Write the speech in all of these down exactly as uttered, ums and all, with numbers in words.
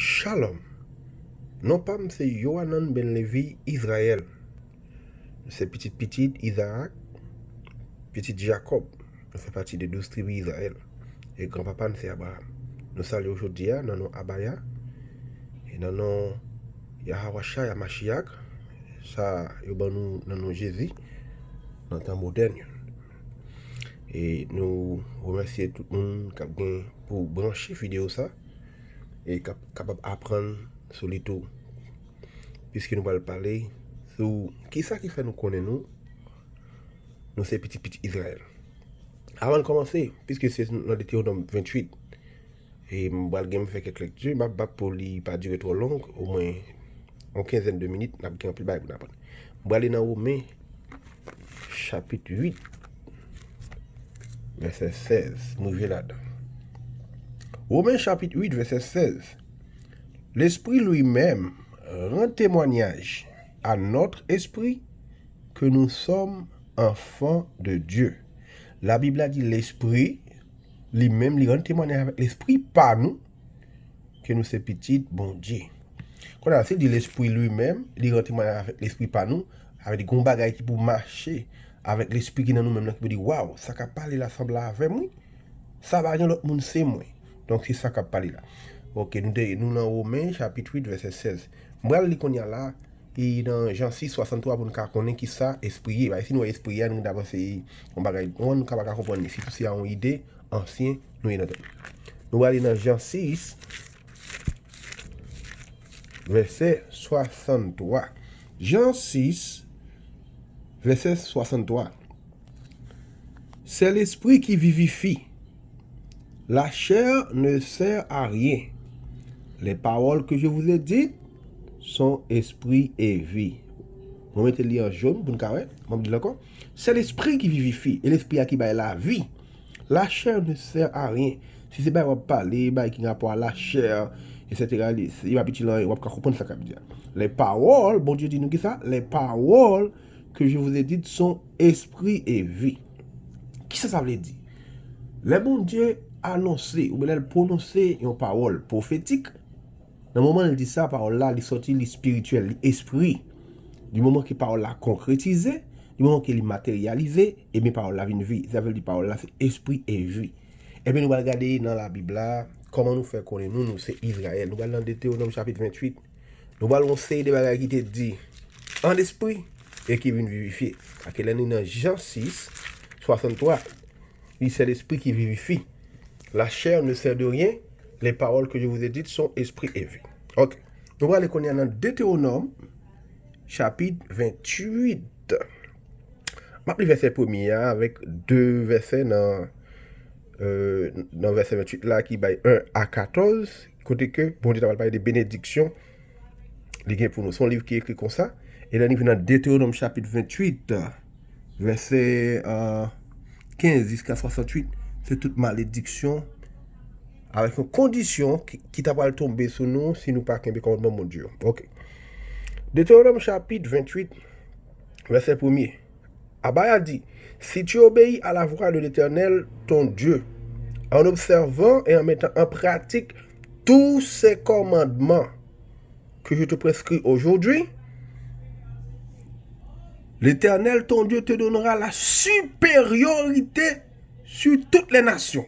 Shalom. Non pa m se Yohanan ben Levi Izrayèl. Nou se pitit pitit Izarak, pitit Jakòb. Nou fè pati de douz tribi Izrayèl. E granpapa n se Abraram. Nou salye w jodi a nan non Abaya e nan non Yahawashai Amashiach, sa yo ban nou nan non Jezi nan tan modèn yo. E nou remèsye tout moun k ap gen pou branche videyo sa e k ap kapab aprann sou li tou. Piske nou pral pale sou kisa ki fè nou konnen nou, nou se pitit pitit Izrayèl. Avan n kòmanse, piske se nan Detewonòm venntuit, e m pral gen m fè kèk lekti, m ap bat pou li pa dire twò long, omwen yon kenzèn de minit, n ap gen anpil bagay pou n aprann. M prale nan Women, chapit uit, vèsè sèz, m rive ladan. Women, chapit uit, vèsè sèz. L'Esprit lui-même rend témoignage à notre esprit que nous sommes enfants de Dieu. Labib la di Lespri li menm li rann temwayaj avèk lespri pa nou ke nou se pitit Bondye. Kounye a, si l di Lespri li menm li rann temwayaj avèk lespri pa nou, sa vle di gen yon bagay ki pou mache avèk lespri ki nan nou menm nan ki pou di, waw, sa k ap pale la sanble avè m, wi. Sa pa gen lòt moun, se mwen. Donk, se sa k ap pale la. Ok, nou te, nou nan Women, chapit uit, vèsè sèz. M pral li kounye a la, e nan Jan sis, swasanntwa, pou n ka konnen ki sa espri ye. Paske si nou wè espri a, nou ta panse yon bagay, nou ka pa ka konprann li. Sitou se yon ide ansyen nou ye nan tèt nou. Nou prale nan Jan sis, vèsè swasanntwa. Jan sis, vèsè swasanntwa. C'est l'esprit qui vivifie. La chair ne sert à rien. Les paroles que je vous ai dites sont esprit et vie. Mwen mete li an jòn pou n ka wè. Mwen di l ankò. C'est l'esprit qui vivifie. E lespri a ki bay lavi. La chair ne sert à rien. Si se bay w ap pale, bay ki gen rapò a la chair, et cetera, li, li p ap itil anyen, w ap ka konprann sa k ap di a. Les paroles, Bondye di nou ki sa? Les paroles que je vous ai dites sont esprit et vie. Kisa sa vle di? Lè Bondye anonse, oubyen lè l pwononse yon pawòl pwofetik, nan moman l di sa, pawòl la, li sòti, li espirityèl, li espri. Di moman ke pawòl la konkretize, di moman ke li materyalize, ebyen pawòl la vin vi. Sa vle di pawòl la se espri e vi. Ebyen nou pral gade nan Labib la, kòman nou fè konnen nou, nou se Izrayèl. Nou pral nan Detewonòm chapit venntuit. Nou pral wè yon seri de bagay ki te di an espri e ki vin vivifye. Paske lè nou nan Jan sis, swasanntwa, li se lespri ki vivifye. La chair ne sert de rien, les paroles que je vous ai dites sont esprit et vie. Ok. Nou prale kounye a nan Detewonòm, chapit venntuit. M ap li vèsè premye a avèk de vèsè nan, euh, nan vèsè venntuit la ki bay en a katòz, kote ke Bondye ta pral pale de benediksyon li gen pou nou. Se yon liv ki ekri konsa. E lè n rive nan Detewonòm chapit venntuit, vèsè, euh, kenz jiska swasantuit, se tout malediksyon avèk yon kondisyon ki, ki ta pral tonbe sou nou si nou pa kenbe kòmandman Bondye yo. Ok. Detewonòm chapit venntuit, vèsè premye. Abaya di, si tu obéis à la voix de l'Éternel, ton Dieu, en observant et en mettant en pratique tous ses commandements que je te prescris aujourd'hui, l'Éternel, ton Dieu, te donnera la supériorité sur toutes les nations.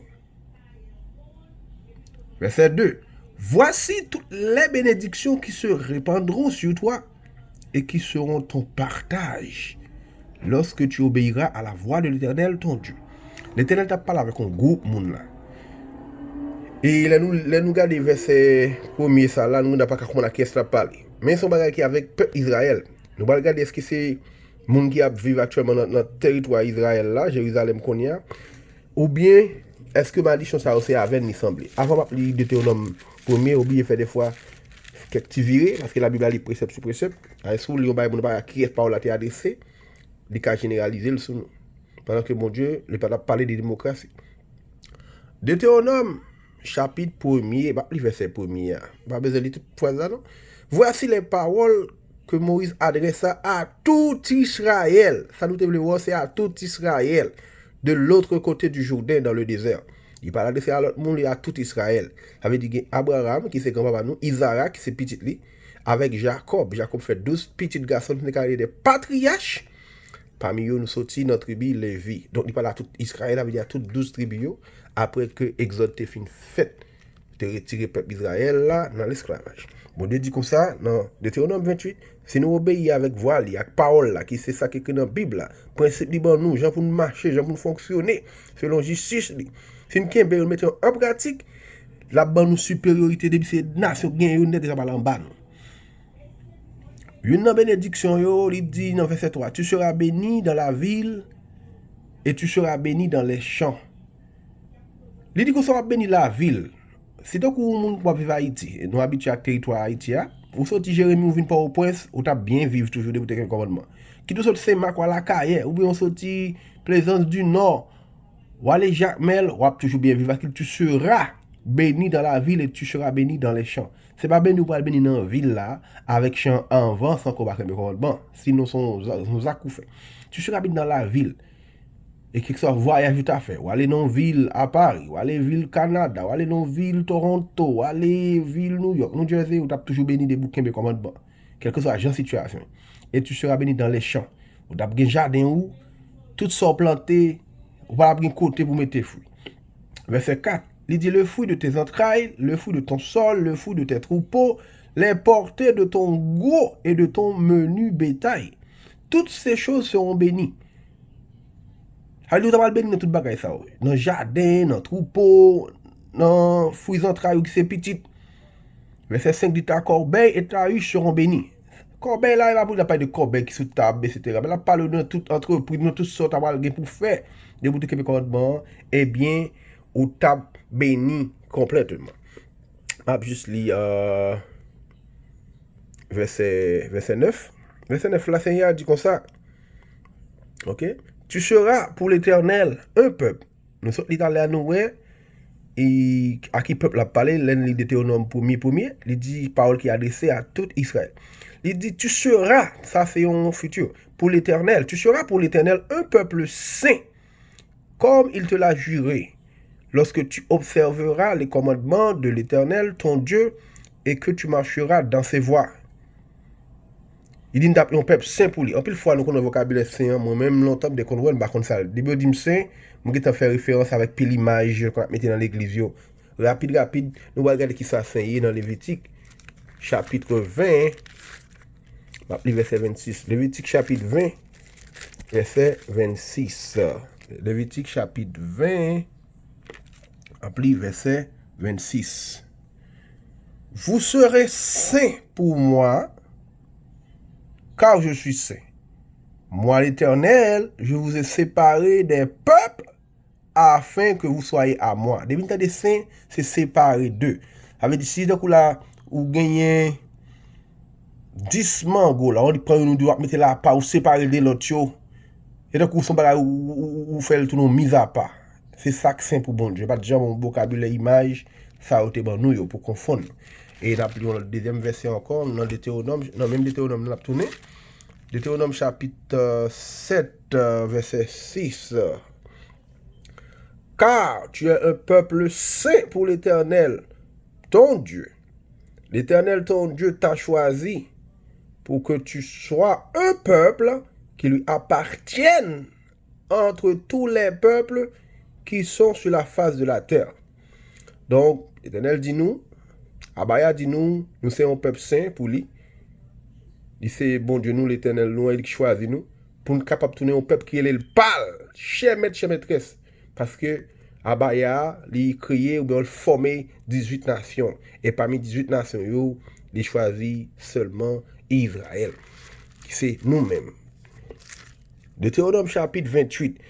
Verset deux. Voici toutes les bénédictions qui se répandront sur toi et qui seront ton partage lorsque tu obéiras à la voix de l'Éternel, ton Dieu. Letènèl t ap pale avèk yon gwoup moun la. E lè nou, lè nou gade vèsè premye sa la, nou pa ka konprann a kiyès l ap pale. Men se yon bagay ki avèk pèp Izrayèl. Nou pral gade èske se moun ki ap viv aktyèlman nan, nan tèritwa Izrayèl la, Jerizalèm kounye a, oubyen èske malediksyon sa yo se avè n li sanble? Avan m ap li Detewonòm premye, oblije fè defwa kèk ti vire, paske Labib la li presèp sou presèp. Alè, si w li yon bagay, moun pa wè a kiyès pawòl la te adrese, li ka jeneralize l sou nou. Pandan ke Bondye, li pa t ap pale de demokrasi. Detewonòm, chapit premye, m ap li vèsè premye a. M pa bezwen li tout fraz la, non. Voici les paroles que Moïse adressa à tout Israël. Sa nou te vle wè, se à tout Israël, de l'autre côté du Jourdain, dans le désert. Li pa adrese a lòt moun, li a tout Izrayèl. Sa vle di gen Abraram, ki se granpapa nou, Izarak, ki se pitit li, avèk Jakòb. Jakòb fè douz pitit gason, nou te ka rele de patriyach. Pami yo, nou soti nan tribi Levi. Donk, li pale a tout Izrayèl, sa vle di a tout douz tribi yo, apre ke egzòd te fin fèt, te retire pèp Izrayèl la nan lesklavaj. Bondye di konsa, nan Detewonòm venntuit, si nou obeyi avèk vwa li, ak pawòl la, ki se sa ki ekri nan Bib la, prensip li ban nou, jan pou n mache, jan pou n fonksyone, selon jistis li, si n kenbe yo, n mete yo an pratik, l ap ban nou siperyorite depi se nasyon k genyen yo, nèt deja pral anba nou. Youn nan benediksyon yo, li di nan vèsè twa, tu seras béni dans la ville et tu seras béni dans les champs. Li di konsa w ap beni lavil. Si tankou yon moun k ap viv Ayiti, nou abitye ak teritwa Ayiti a, ou soti Jeremi, ou vin Pòtoprens, ou t ap byen viv toujou depi w te gen kòmandman. Kit ou soti Senmak, w al Akayè, oubyen ou soti Plaisance du Nord, w ale Jakmèl, w ap toujou byen viv, paske tu seras béni dans la ville et tu seras béni dans les champs. Se pa beni ou pral beni nan vil la, avèk chan anvan, san ke w pa kenbe kòmandman. Sinon, se yon za-, se yon zak ou fè. Tu seras béni dans la ville. E kèlkeswa vwayaj ou ta fè, w ale nan yon vil a Paris, w ale vil Kanada, w ale nan yon vil Toronto, w ale vil New York, New Jersey, ou t ap toujou beni depi w kenbe kòmandman. Kèlkeswa jan sitiyasyon. Et tu seras béni dans les champs. Ou t ap gen jaden ou, tout sa w plante, ou pa t ap gen kote pou mete fwi. Vèsè kat, li di, le fruit de tes entrailles, le fruit de ton sol, le fruit de tes troupeaux, les portées de ton gros et de ton menu bétail. Toutes ces choses seront bénies. Sa vle di ou ta pral beni nan tout bagay sa yo. Nan jaden, nan twoupo, nan fwi zantray ou ki se pitit. Vèsè senk di ta kòbèy et ta huche seront bénies. Kòbèy la, e pa pou l ap pale de kòbèy ki sou tab, etsetera. Men l ap pale nan tout antrepriz, nan tout sa w ta pral gen pou fè. Depi w te kenbe kòmandman an, ebyen, ou t ap beni konplèteman. M ap jis li, euh, vèsè, vèsè nèf. Vèsè nèf la, Senyè a di konsa, ok? Tu seras pour l'Éternel un peuple. Nou sot li talè a, nou wè, e, a ki pèp l ap pale, lè n li Detewonòm premye, premye, li di pawòl ki adrese a tout Izrayèl. Li di, tu seras, sa se yon fiti, pour l'Éternel, tu seras pour l'Éternel un peuple saint, comme il te l'a juré, lorsque tu observeras les commandements de l'Éternel, ton Dieu, et que tu marcheras dans ses voies. Li di n t ap yon pèp sen pou li. Anpil fwa, nou konnen vokabilè sen an, mwen menm, lontan, m te konn wè l, m pa konn sa l. Depi yo di m sen, m gentan fè referans avèk pil imaj yo konn ap mete nan legliz yo. Rapid, rapid, nou pral gade kisa sen ye nan Levitik, chapit ven. M ap li vèsè vennsis. Levitik, chapit ven, vèsè vennsis. Levitik, chapit ven, m ap li vèsè vennsis. Vous serez saints pour moi, car je suis saint. Moi, l'Éternel, je vous ai séparés des peuples afin que vous soyez à moi. Depi n tande sen, se separe de. Sa vle di, si tankou la, ou genyen dis mango la, ou pran youn ou de, w ap mete l apa, ou separe l de lòt yo. E tankou se yon bagay ou, ou, ou, ou fè l tounen yon mizapa. Se sa k sen pou Bondye. Pa t janm yon vokabilè imaj sa yo te ban nou yo pou konfonn nou. E n ap li yon lòt dezyèm vèsè ankò, nan Detewonòm, nan menm Detewonòm nan n ap tounen. Detewonòm chapit, euh, sèt, euh, vèsè sis. Car tu es un peuple saint pour l'Éternel, ton Dieu. L'Éternel, ton Dieu, t'a choisi pour que tu sois un peuple qui lui appartienne entre tous les peuples qui sont sur la face de la terre. Donk, Letènèl di nou, Abaya di nou, nou se yon pèp sen pou li. Li se Bondye nou, Letènèl nou an, e li ki chwazi nou, pou n kapab tounen yon pèp ki rele l pa l, chè mèt, chè mètrès. Paske Abaya a, li kreye oubyen l fòme dizuit nasyon. E pami dizuit nasyon yo, li chwazi sèlman Izrayèl, ki se nou menm. Detewonòm chapit venntuit.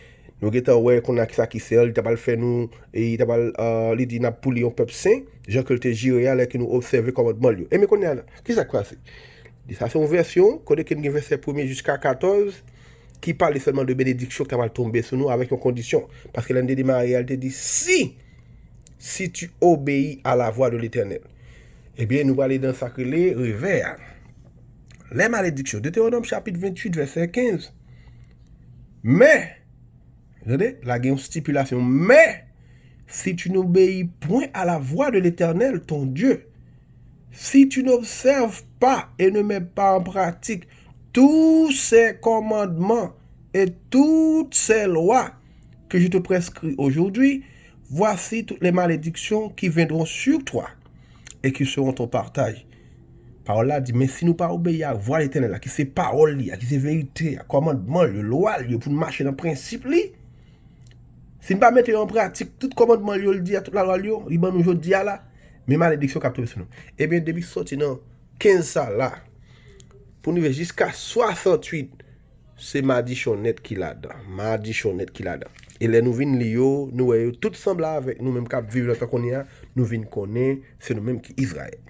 Nou gentan wè kounye a kisa ki sè, li ta pral fè nou, e li ta pral, euh, li di n ap pou li yon pèp sen, jan ke l te jire a lè ke nou obsève kòmandman l yo. E men kounye a, kisa k pase? Sa se yon vèsyon, kote ke n gen vèsè premye jiska katòz, ki pale sèlman de benediksyon ki ta pral tonbe sou nou avèk yon kondisyon. Paske lè n te demare a, l te di, si, si tu obéis à la voix de l'Éternel. Ebyen, nou prale nan sa k rele revè a. Les malédictions. Detewonòm chapit venntuit, vèsè kenz. Men, tande, la gen yon stipilasyon. Men, Si tu n'obéis point à la voix de l'Éternel, ton Dieu, si tu n'observes pas et ne mets pas en pratique tous ses commandements et toutes ses lois que je te prescris aujourd'hui, voici toutes les malédictions qui viendront sur toi et qui seront ton partage. Pawòl la di, men si nou pa obeyi a vwa Letènèl la, ki se pawòl li a, ki se verite a, kòmandman l yo, lwa l yo, pou n mache nan prensip li, si n pa mete yo an pratik, tout kòmandman l yo, l di a, tout lalwa l yo, li ban nou jodi a la, men malediksyon k ap tonbe sou nou. Ebyen, depi soti nan kenz sa la, pou n rive jiska swasanntuit, se madichon nèt ki ladan. Madichon nèt ki ladan. E lè nou vin li yo, nou wè yo tout sanble avèk nou menm k ap viv nan tan kounye a, nou vin konnen se nou menm ki Izrayèl.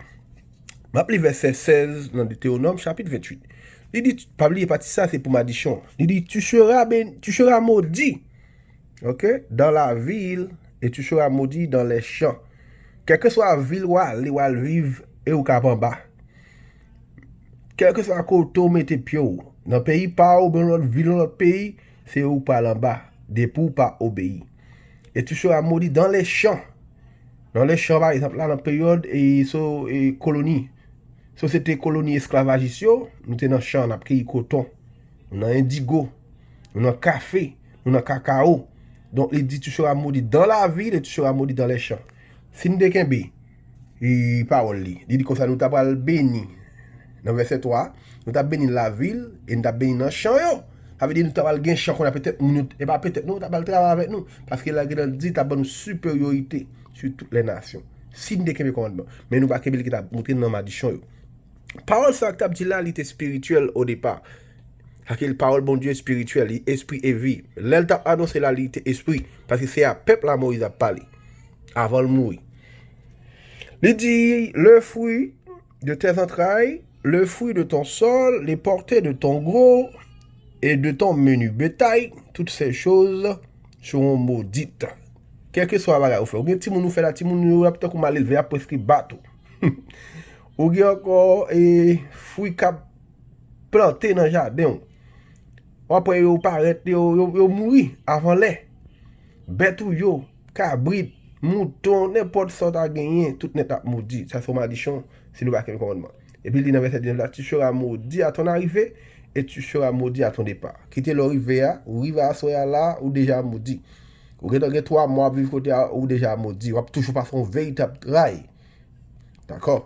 M ap li vèsè sèz nan Detewonòm, chapit venntuit. Li di, pa bliye pati sa, se pou madichon. Li di, tu seras ben-, tu seras maudit, ok, dans la ville, et tu seras maudit dans les champs. Kèlkeswa vil w ale, w al viv, e ou k ap anba. Kèlkeswa kote w mete pye w, nan peyi pa w, oubyen yon lòt vil, yon lòt peyi, se ou k pral anba, depi w pa obeyi. Et tu seras maudit dans les champs. Dans les champs, pa egzanp, la, nan peryòd e, so, e, koloni. Sosyete koloni esklavajis yo, nou te nan chan, n ap keyi koton. Nou nan endigo. Nou nan kafe. Nou nan kakao. Donk, li di, tu seras maudit dans la ville et tu seras maudit dans les champs. Si n te kenbe, e, pawòl li, li di konsa, nou ta pral beni. Nan vèsè twa, nou t ap beni lavil e nou t ap beni nan chan yo. Sa vle di nou ta pral gen chan kounye a, petèt moun yo, e pa petèt non, ta pral travay avèk nou. Paske la gen nan di ta ban nou siperyorite sou tout lè nasyon. Si n te kenbe kòmandman. Men nou pa kenbe li ki ta montre nan madichon yo. Pawòl sa k t ap di la, li te espirityèl o depa. Sa ke pawòl Bondye espirityèl, li espri e vi. Lè l t ap anonse la, li te espri. Paske se a pèp la Moyiz ap pale. Avan l mouri. Li di, le fruit de tes entrailles, le fruit de ton sol, les portées de ton gros et de ton menu bétail, toutes ces choses seront maudites. Kèlkeswa bagay ou fè, ou gen timoun ou fè la, timoun yo ap tankou mal elve, y ap prèske bat ou. Ou gen ankò e, fwi k ap plante nan jaden w. W ap wè yo parèt, yo, yo, yo mouri avan lè. Bèt ou yo, kabrit, mouton, nenpòt sa w ta genyen, tout nèt ap modi. Sa se yon madichon, si nou pa kenbe kòmandman. Epi li nan vèsè diznèf la, tu seras maudit à ton arrivée et tu seras maudit à ton départ. Kite lè w rive a, ou rive aswè a la, ou deja modi. Ou gentan gen twa mwa w ap viv kote a, ou deja modi. W ap toujou pase yon veritab tray. Dakò?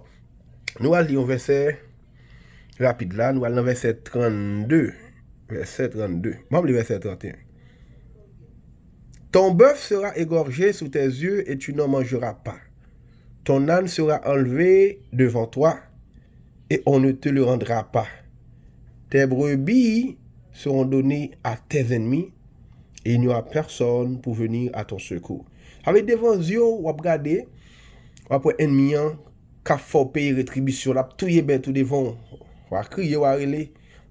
Nou al li yon vèsè rapid la, nou al nan vèsè trannde. Vèsè trannde. Bon, m li vèsè trannteyen. Ton bœuf sera égorgé sous tes yeux et tu n'en mangeras pas. Ton âne sera enlevé devant toi et on ne te le rendra pas. Tes brebis seront données à tes ennemis et il n'y aura personne pour venir à ton secours. Sa vle di devan zye w, w ap gade, w ap wè ènmi an k ap fè w peye retribisyon, l ap touye bèt ou devan w. W a kriye, w a rele,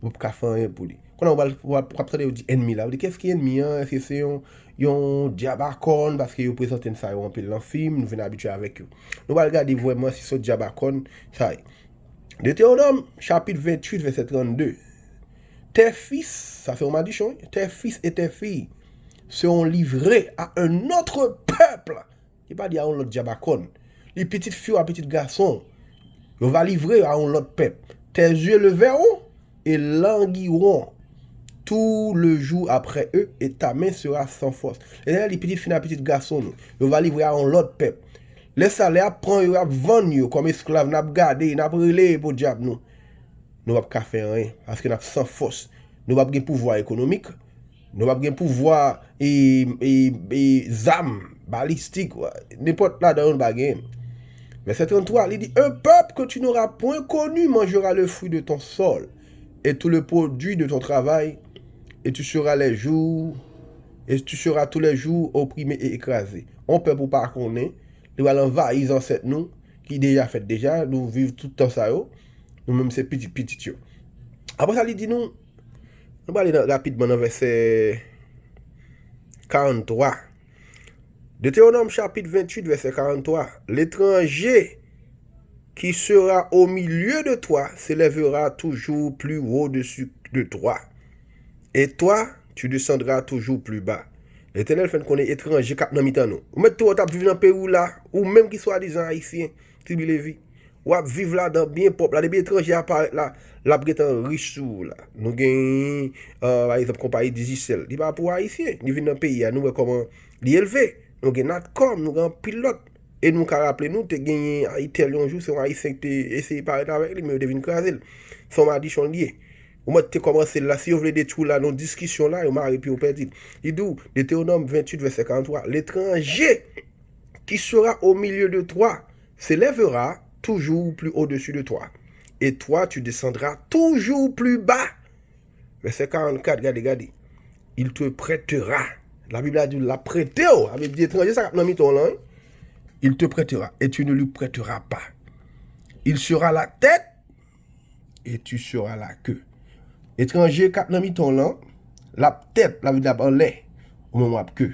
ou p ap ka fè anyen pou li. Kounye a, w ap, w ap, w ap tande yo di ènmi la. Ou di, kiyès ki ènmi an? Èske se yon, yon dyab a kòn? Paske yo prezante n sa yo anpil nan fim, nou vin abitye avèk yo. Nou pral gade vrèman si se yon dyab a kòn sa ye. Detewonòm, chapit venntuit, vèsè trannde. Tes fils, sa se yon madichon, tes fils et tes filles seront livrés à un autre peuple. Li pa di a yon lòt dyab a kòn. Li pitit fi w a pitit gason w, yo va livre a yon lòt pèp. Tes yeux leveront et languiront tout le jour après eux, et ta main sera sans force. Letènèl di pitit fi n a pitit gason nou, yo va livre a yon lòt pèp. Lè sa, lè y ap pran yo, y ap vann yo kòm esklav, n ap gade, n ap rele podyab nou. Nou p ap ka fè anyen, paske n ap san fòs. Nou p ap gen pouvwa ekonomik, nou p ap gen pouvwa e, e, e, zam, balistik, nenpòt ladan yo nou pa genyen. Vèsè tranntwa, li di, un peuple que tu n'auras point connu mangera le fruit de ton sol et tout le produit de ton travail, et tu seras les jours, et tu seras tous les jours opprimé et écrasé. Yon pèp ou pa konnen, li pral anvayi zansèt nou, ki deja fèt deja, nou viv tout tan sa yo, nou menm se pitit pitit yo. Apre sa, li di nou, nou prale nan, rapidman nan vèsè karanntwa. Deutéronome chapitre vingt-huit, verset quarante-trois. L'étranger qui sera au milieu de toi s'élèvera toujours plus haut au-dessus de toi, et toi, tu descendras toujours plus bas. Letènèl fè n konnen etranje k ap nan mitan nou. Ou mèt tou w t ap viv nan peyi w la, ou menm ki swadizan ayisyen, Tribi Levi. W ap viv ladan byen pwòp la. Depi etranje a parèt la, l ap gentan rich sou ou la. Nou gen, euh, pa egzanp, konpayi Digicel. Li pa pou ayisyen. Li vin nan peyi a, nou wè kòman li elve. Nou gen Natcom, nou gen anpil lòt. E nou ka raple nou, te genyen Itel yon jou, se yon ayisyen ki te eseye parèt avèk li, men yo te vin kraze l. Se yon madichon li ye. Ou mèt te kòmanse l la, si yo vle detwi w la, nan diskisyon la, yo mare pye w pèdi l. Li di w, Deutéronome vingt-huit, verset quarante-trois, l'étranger qui sera au milieu de toi s'élèvera toujours plus au-dessus de toi, et toi, tu descendras toujours plus bas. Verset quarante-quatre, gade, gade. Il te prêtera. Labib la di w, l ap prete w. Sa vle di etranje sa k ap nan mitan w lan, wi. Il te prêtera, et tu ne lui prêteras pas. Il sera la tête, et tu seras la queue. Etranje k ap nan mitan w lan, l ap tèt, l ap, l ap anlè, ou menm w ap ke.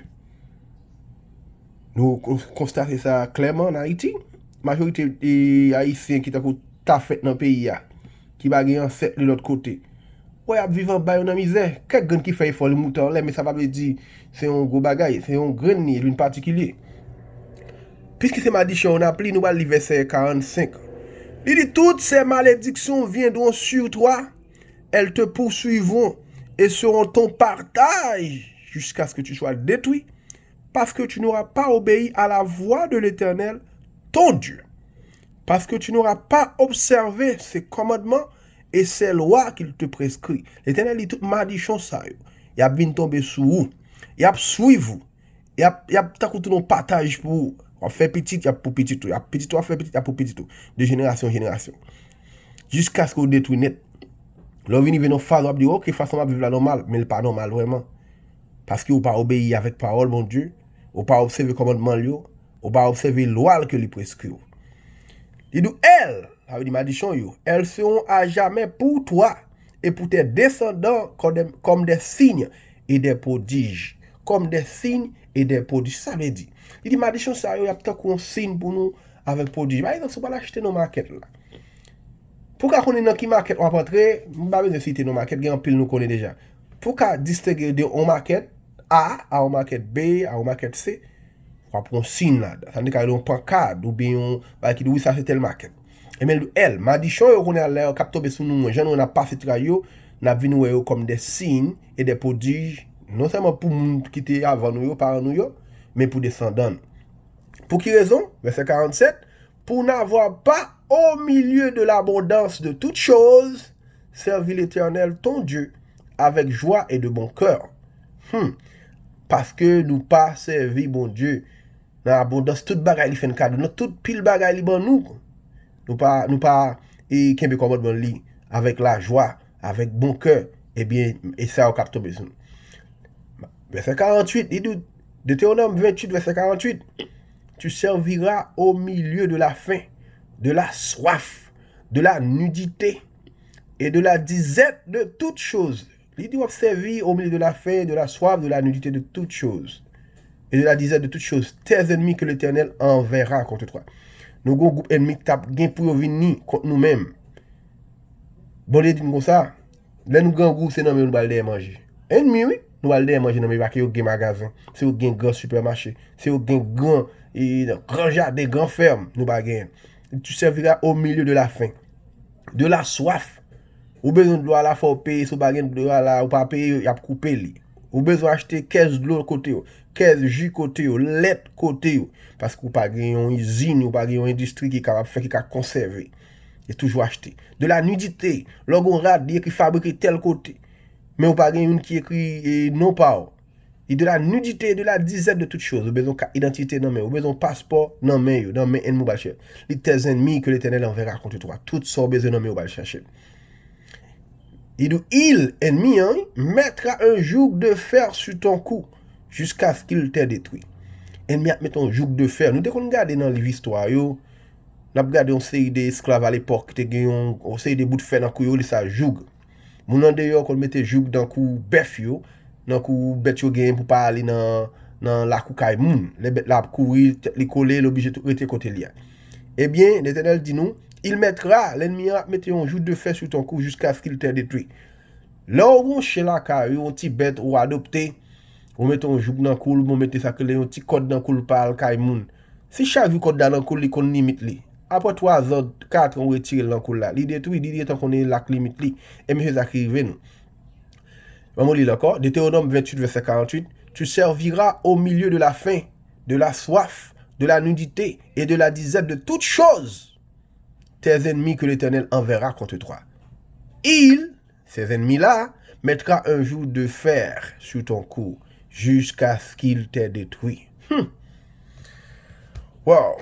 Nou kon- konstate sa klèman ann Ayiti. Majorite e, Ayisyen ki tankou ta fèt nan peyi a, ki pa gen ansèt li lòt kote. Wè, y ap viv anba yo nan mizè. Kèk grenn ki fè efò, li moute anlè, men sa pa vle di se yon gwo bagay, se yon grenn li, li vin patikilye. Piske se madichon yo n ap li, nou pral li vèsè karannsenk. Li di, toutes ces malédictions viendront sur toi, elles te poursuivront et seront ton partage jusqu'à ce que tu sois détruit, parce que tu n'auras pas obéi à la voix de l'Éternel, ton Dieu, parce que tu n'auras pas observé ses commandements et ses lois qu'il te prescrit. Letènèl di tout madichon sa yo, y ap vin tonbe sou ou, y ap swiv ou, y ap, y ap tankou tou yon pataj pou ou. W ap fè pitit, y ap pou pitit ou. Y ap pitit ou, w ap fè pitit, y ap pou pitit ou. De jenerasyon an jenerasyon. Jiskaske w detwi nèt. Lè w vin rive nan faz, w ap di, "Ok, fason m ap viv la nòmal," men l pa nòmal vrèman. Paske w pa obeyi avèk pawòl Bondye, w pa obsève kòmandman l yo, w pa obsève lwa l ke li preskri w. Li di w, elles, sa vle di madichon yo, elles seront à jamais pour toi et pour tes descendants comme des, comme des signes et des prodiges. Comme des signes et des prodiges. Sa vle di, li di madichon sa yo, y ap tankou yon siy pou nou avèk pwodij. Pa egzanp, si w pral achte nan makèt la, pou w ka konnen nan ki makèt w ap antre, m pa bezwen site non makèt, gen anpil nou konnen deja. Pou w ka distenge de yon makèt A a yon makèt B a yon makèt C, w ap wè yon siy ladan. Sa vle di ka yon pankad oubyen yon bagay ki di, "Wi, sa se tèl makèt." Ebyen, l, madichon yo konnen a lè yo k ap tonbe sou nou, jan nou wè n ap pase tray yo, n ap vin wè yo kòm de siy e de pwodij, non sèlman pou moun ki te avan nou yo, paran nou yo, men pou desandan nou. Pou ki rezon? Vèsè karannsenk, pour n'avoir pas au milieu de l'abondance de toutes choses servi l'Éternel ton Dieu avec joie et de bon cœur. Hmm. Paske nou pa sèvi Bondye nan abondans tout bagay li fè n kado, nan tout pil bagay li ban nou. Nou pa, nou pa e, kenbe kòmandman li avèk lajwa, avèk bon kè, ebyen, e sa yo k ap tonbe sou nou. Vèsè karannwit, li di, Deutéronome vingt-huit, verset quarante-huit, tu serviras au milieu de la faim, de la soif, de la nudité et de la disette de toutes choses. Li di w ap sèvi au milieu de la faim, de la soif, de la nudité, de toutes choses, et de la disette de toutes choses, tes ennemis que l'Éternel enverra contre toi. Nou gon gwoup ènmi k t ap gen pou yo vini kont nou menm. Bondye di n konsa, lè nou grangou, se nan men yo nou pral dèyè manje. Ènmi, wi, nou pral dèyè manje nan men yo, paske yo gen magazen, se yo gen gran sipèmache, se yo gen gran, e, gran jaden, gran fèm, nou pa genyen. Tu serviras au milieu de la faim, de la soif. Ou bezwen dlo a la, fò w peye, si w pa gen dlo a la, ou pa peye, y ap koupe li. Ou bezwen achte kès dlo kote yo, kès ji kote yo, lèt kote yo, paske ou pa gen yon izin, ou pa gen yon endistri ki kapab fè, ki ka konsève. E toujou achte. De la nidite, lè w gen yon rad, li ekri fabrike tèl kote, men ou pa gen youn ki ekri, e, non pa w. E de la nidite, de la disette de toutes choses. Ou bezwen kat idantite nan men, ou bezwen paspò nan men yo, nan men ènmi w pral chèche. Li tes ennemis que l'Éternel enverra contre toi. Tout sa w bezwen nan men yo pral chache. Li di, il, ènmi an, wi, mettra un joug de fer sur ton cou, jusqu'à ce qu'il t'ait détruit. Ènmi ap mete yon joug de fè. Nou te konn gade nan liv istwa yo, n ap gade yon seri de esklav alepòk ki te gen yon, yon seri de bout fè nan kou yo, li sa joug. Moun andeyò konn mete joug nan kou bèf yo, nan kou bèt yo genyen pou pa ale nan, nan lakou kay moun. Lè bèt la ap kouri, tèt li kole, li oblije tou rete kote li a. Ebyen, Letènèl di nou, il mettra, lènmi an ap mete yon joug de fè sou ton kou jiskaske l te detwi. Lè w gen yon chen lakay ou, yon ti bèt ou adopte, Ou mete yon jouk nan kou l, oubyen w mete sa k rele yon ti kòd nan kou l pa al kay moun. Si chak jou kòd la nan kou l, li konn limit li. Apre twa zan, kat an, ou retire l nan kou l la. Li detwi, li gentan konnen l ak limit li. E men se sa ki rive nou. Ann li l ankò. Deutéronome vingt-huit, verset quarante-huit. Tu serviras au milieu de la faim, de la soif, de la nudité et de la disette de toutes choses tes ennemis que l'Éternel enverra contre toi. Il, ces ennemis-là, mettra un joug de fer sur ton cou jusqu'à ce qu'il t'ait détruit. Hmm. Wow.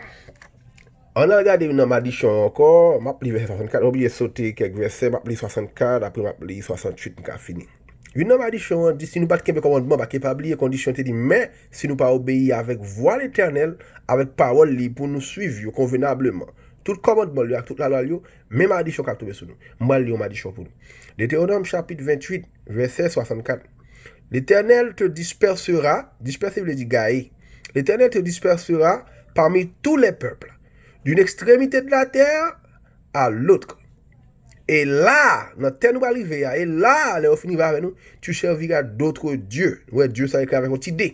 Ann al gade youn nan madichon yo ankò. M ap li vèsè swasannkat. M oblije sote kèk vèsè. M ap li swasannkat, apre m ap li swasanntuit, m ka fini. Youn nan madichon an di, si nou pa t kenbe kòmandman, pa ke pa bliye kondisyon te di, men si nou pa obeyi avèk vwa Letènèl, avèk pawòl li pou nou suiv yo konvenableman, tout kòmandman l yo ak tout lalwa l yo, men madichon k ap tonbe sou nou. M pral li yon madichon pou nou. Deutéronome chapitre vingt-huit, verset soixante-quatre. L'Éternel te dispersera, disperse vle di gaye. L'Éternel te dispersera parmi tous les peuples, d'une extrémité de la terre à l'autre. Et là, nan tè nou pral rive a, et là, lè yo fin rive avè nou, tu serviras d'autres dieux. Ou wè, Dye sa ekri avèk yon ti D.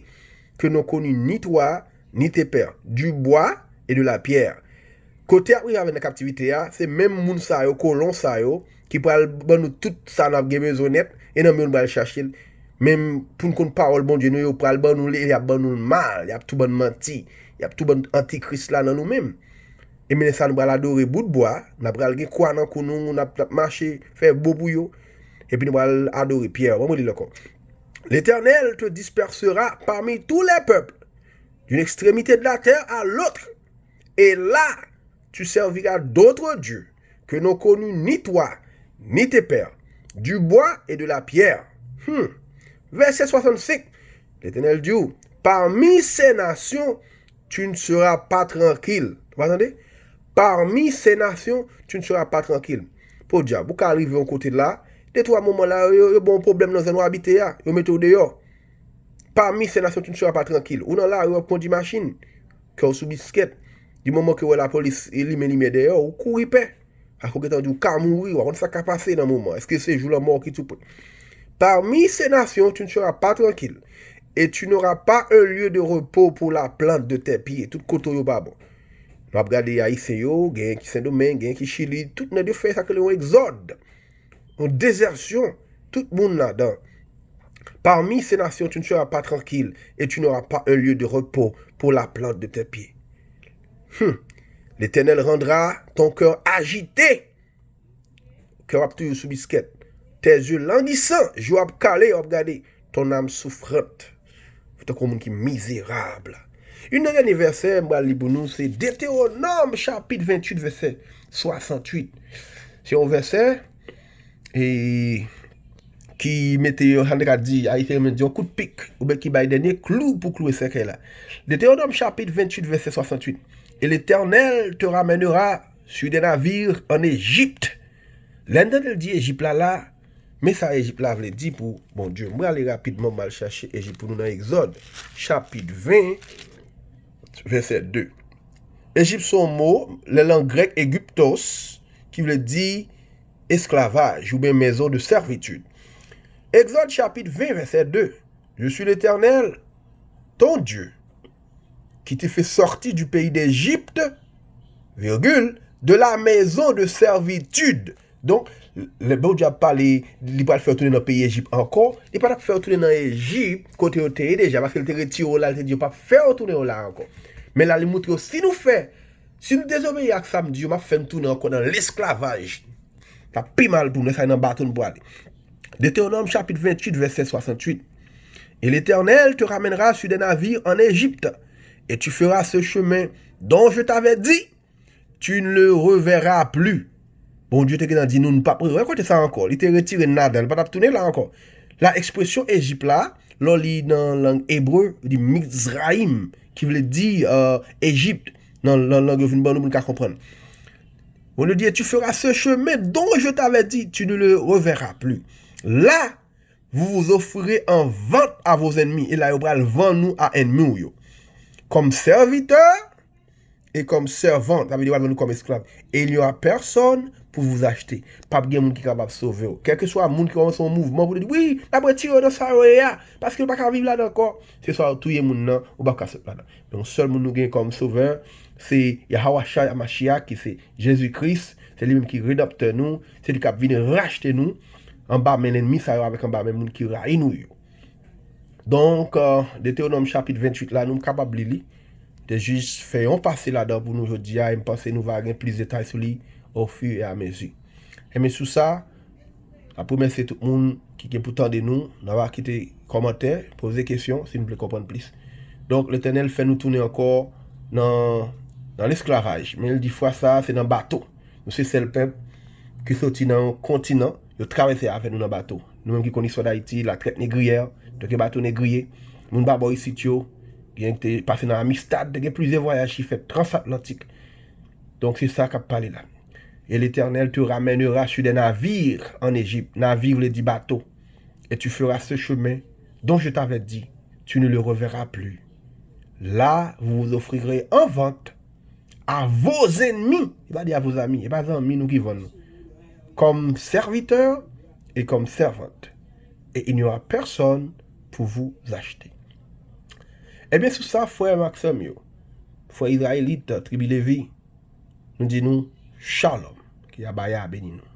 Que n'ont connu ni toi, ni tes pères, du bois et de la pierre. Kote y ap rive avè nan kaptivite a, se menm moun sa yo, kolon sa yo, ki pral ban nou tout sa n ap gen bezwen nèt, e nan men yo n pral chache l. Men pou n konn pawòl Bondye nou, yo pral ban nou li, y ap ban nou l mal, y ap tou ban n manti, y ap tou ban n antikris la nan nou menm. E men sa nou pral adore bout bwa, n ap pral gen kwa nan kou nou, n ap, n ap mache, fè bo pou yo, epi nou pral adore pyè. Ban mwen li l ankò. L'Éternel te dispersera parmi tous les peuples, d'une extrémité de la terre à l'autre. Et là, tu serviras d'autres dieux que n'ont connu ni toi, ni tes pères, du bois et de la pierre. Hmm. Verset soixante-cinq, l'Éternel dit, parmi ces nations, tu ne seras pas tranquille. Ou pa tande? Parmi ces nations, tu ne seras pas tranquille. Podyab, ou ka rive yon kote la, de twa moman la, yo, yo ba w pwoblèm nan zòn w abite a, yo mete w deyò. Parmi ces nations, tu ne seras pas tranquille. Ou nan lari, w ap kondi machin, kè w sou biskèt. Di moman ke w wè lapolis limen limyè dèyè w, ou kouri pè. Paske w gentan di w ka mouri, w pa konn sa k ka pase nan moman. Èske se jou lanmò w ki tou pre? Parmi ces nations, tu ne seras pas tranquille, et tu n'auras pas un lieu de repos pour la plante de tes pieds. Tout kote w yo pa bon. Nou ap gade Ayisyen yo, genyen ki Sendomeng, genyen ki Chili, tout nèg yo fè sa k rele yon egzòd. Yon dezèsyon, tout moun ladan. Parmi ces nations, tu ne seras pas tranquille, et tu n'auras pas un lieu de repos pour la plante de tes pieds. Hmm. L'Éternel rendra ton cœur agité. Kè w ap toujou sou biskèt. Tes yeux languissants, je w ap kale, w ap gade. Ton âme souffrante. Ou tankou yon moun ki mizerab. Youn nan dènye vèsè m pral li pou nou, se Detewonòm chapit venntuit, vèsè swasanntuit. Se yon vèsè e, ki mete yon, sa n te ka di, Ayisyen renmen di, yon kout pik, oubyen ki bay dènye klou pou klouwe sèkèy la. Detewonòm chapit venntuit, vèsè swasanntuit. Et l'Éternel te ramènera sur des navires en Égypte. Lè n tande l di Ejip la la, men sa Ejip la vle di pou Bondye. M prale rapidman, m al chache Ejip pou nou nan Egzòd, chapit ven, vèsè de. Ejip se yon mo, nan lang grèk, Egyptos, ki vle di esklavaj oubyen maison de servitude. Egzòd chapit ven, vèsè de. Je suis l'Éternel, ton Dieu, qui te fait sortir du pays d'Égypte, virgule, de la maison de servitude. Donk, lè Bondye ap pale, li pral fè yo tounen nan peyi Ejip ankò, li pa t ap fè yo tounen nan Ejip, kote yo te ye deja, paske l te retire yo la, l te di yo p ap fè yo tounen yo la ankò. Men la, li montre yo, si nou fè, si nou dezobeyi ak sa m di yo, m ap fè n tounen ankò nan lesklavaj. T ap pi mal pou nou, sa nan bato n prale. Detewonòm chapit venntuit, vèsè swasanntuit. Et l'Éternel te ramènera sur des navires en Égypte, et tu feras ce chemin dont je t'avais dit, tu ne le reverras plus. Bondye te gentan di nou, n p ap rewè kote sa ankò. Li te retire n ladan, li pa t ap tounen la ankò. La, ekspresyon Ejip la, lè w li nan lang ebre, li di Mizrayim, ki vle di, euh, Ejip, nan, nan lang yo vin ban nou pou n ka konprann. Bondye di, et tu feras ce chemin dont je t'avais dit, tu ne le reverras plus. Là, vous vous offrirez en vente à vos ennemis. E la, yo pral vann ou a ènmi w yo. Comme serviteur, et comme servante, sa vle di, yo pral vann nou kòm esklav. Et il n'y aura personne pour vous acheter. P ap gen moun ki kapab sove w. Kèlkeswa moun ki kòmanse yon mouvman pou li di, wi, n ap retire yo nan sa yo ye a, paske nou pa ka viv ladan ankò. Se swa w touye moun nan, ou p ap ka sot ladan. Men yon sèl moun nou gen kòm sovè, se Yahawashai Hamashiach, ki se Jezi Kris, se li menm ki redanptè nou, se li k ap vin rachte nou anba men lènmi sa yo avèk anba men moun ki rayi nou yo. Donk, euh, Detewonòm chapit venntuit la, nou kapab li li. Te jis fè yon pase ladan pou nou jodi a, e m panse nou va gen plis detay sou li au fur et à mesure. Enben sou sa, n ap remèsye tout moun ki gen pou tande nou. N a va kite kòmantè, poze kesyon si nou vle konprann plis. Donk, Letènèl fè nou tounen ankò nan, nan lesklavaj. Men l di fwa sa a, se nan bato. Nou se sèl pèp ki soti nan yon kontinan, yo travèse avè nou nan bato. Nou menm ki konn istwa Dayiti, latrèt negriyè, te gen bato negriye, moun ba bò isit yo, gen te pase nan Amistad, te gen plizyè vwayaj ki fèt transatlantik. Donk, se sa k ap pale la. Et l'Éternel te ramènera sur des navires en Égypte. Navire vle di bato. Et tu feras ce chemin dont je t'avais dit. Tu ne le reverras plus. Là, vous vous offrirez en vente à vos ennemis. Li pa di à vos amis. E pa zanmi nou ki vann nou. Comme serviteur et comme servante. Et il n'y aura personne pour vous acheter. Ebyen, sou sa, frè m ak sè m yo, frè Izrayelit, tribi Levi, nou di nou, Shalom, ke Yahweh beni nou.